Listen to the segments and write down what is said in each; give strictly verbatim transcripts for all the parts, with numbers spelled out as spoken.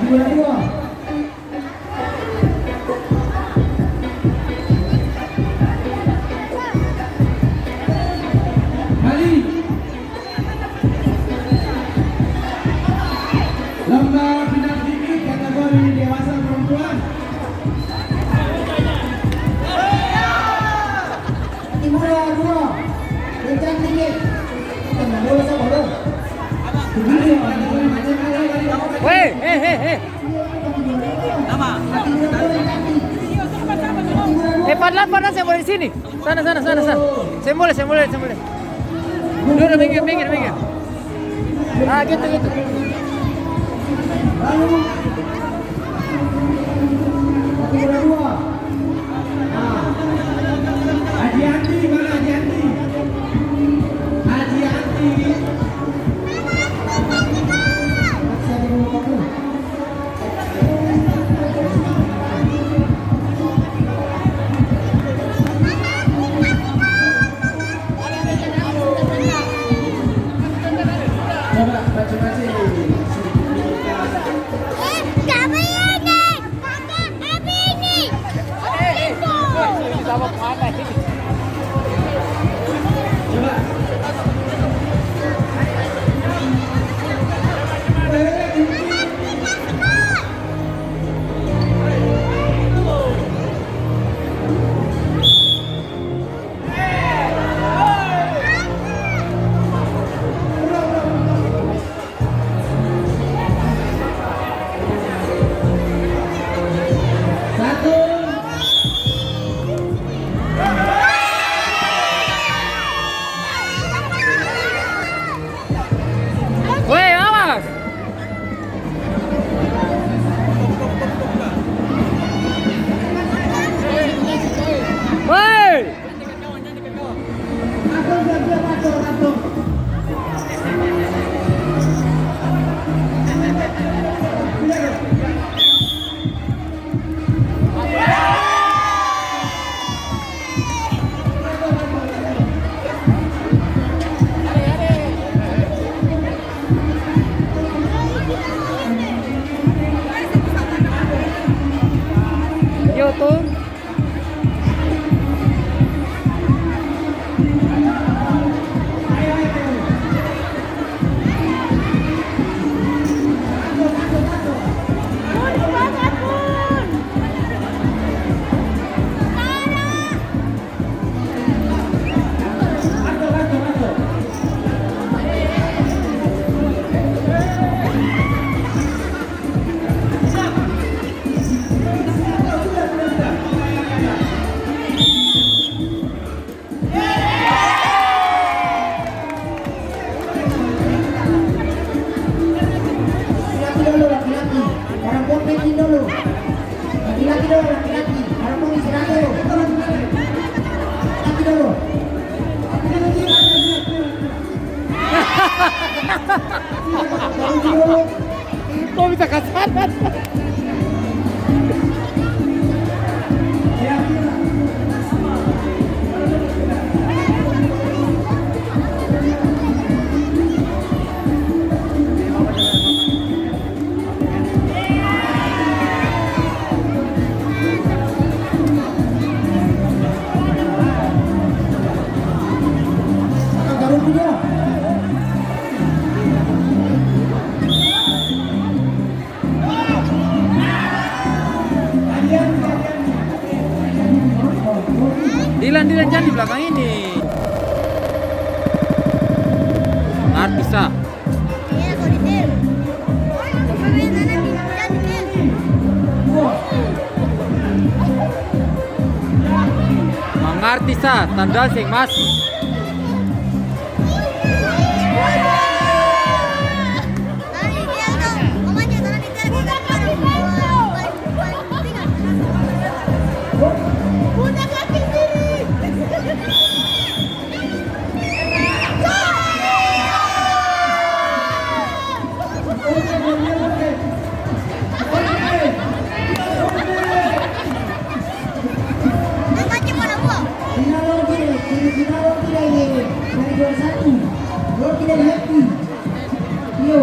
Bola dua. Bali. Lomba pintar dikit kategori dewasa perempuan. Timur dua, kencang dikit. Tenang dulu, sabar dulu. Weh, eh, eh, eh. Eh, Fadlan, Fadlan, seng boleh di sini. Sana, sana, sana, sana. Seng boleh, seng boleh, seng boleh. Duduk, minggir, minggir, minggir. Ah, gitu, gitu. Aji Ati, mana Aji Ati? Aji Ati. Weh, awas! Weh! Yo, to. Laki-laki dolo, laki-laki. Parampuang packing dolo. Laki-laki dolo, laki-laki. Parampuang istirahat dolo. Laki dolo. Kok bisa kasar? Dilan, Dilan, jang di blakang ini. Artis, ah. Mangarti sa, tanda seng masuk. Final dong tidak, semifinal dong tidak ini, dari juara satu. Dong tidak happy. Iyo.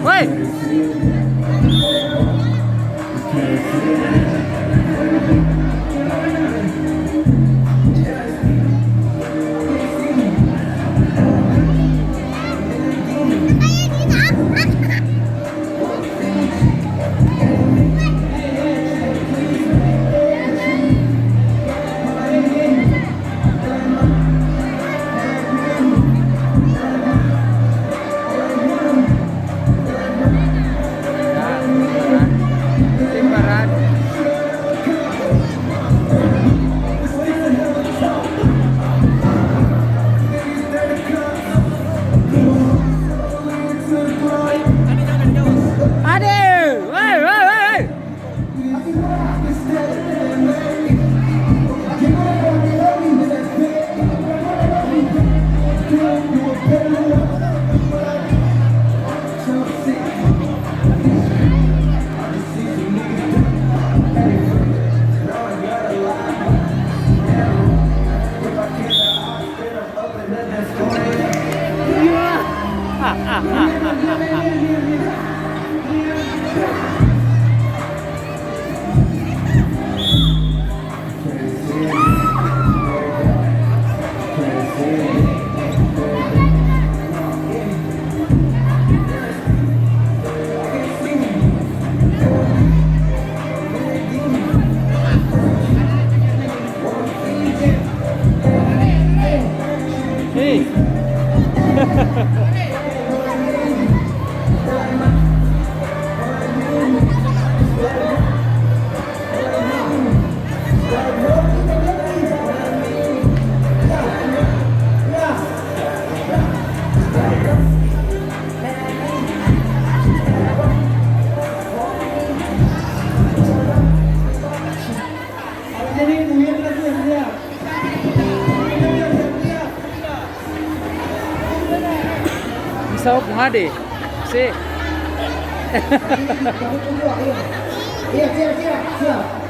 Woi! Ade! Woi, woi, woi, woi! Hei. Bisa pung ade. Se. Iya, siap, siap, siap.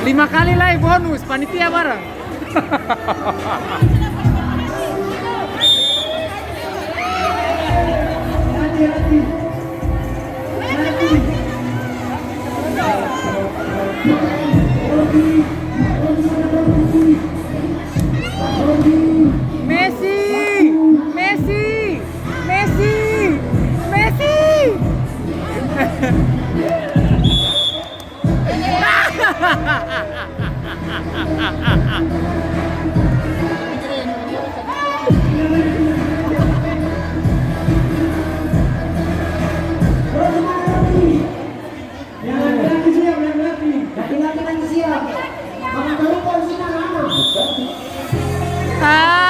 Lima kali lai bonus, panitia barang. Messi! Messi! Messi! Messi! Yang laki-laki siap, yang laki. Laki-laki nanti siap. Jangan lupa di sini anak-anak. Ah!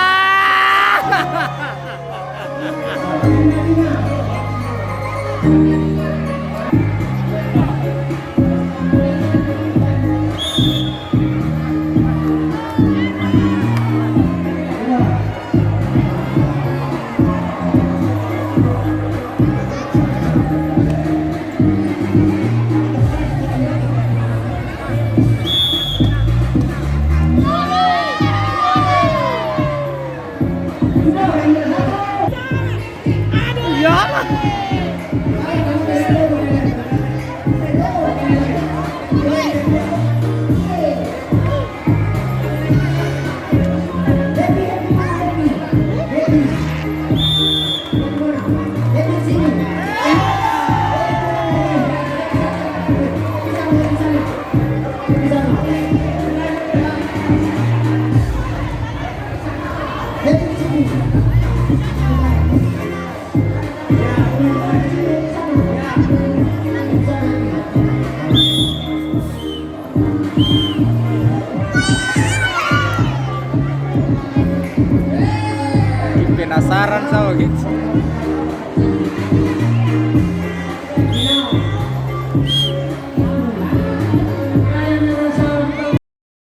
Biking penasaran sa bagitu.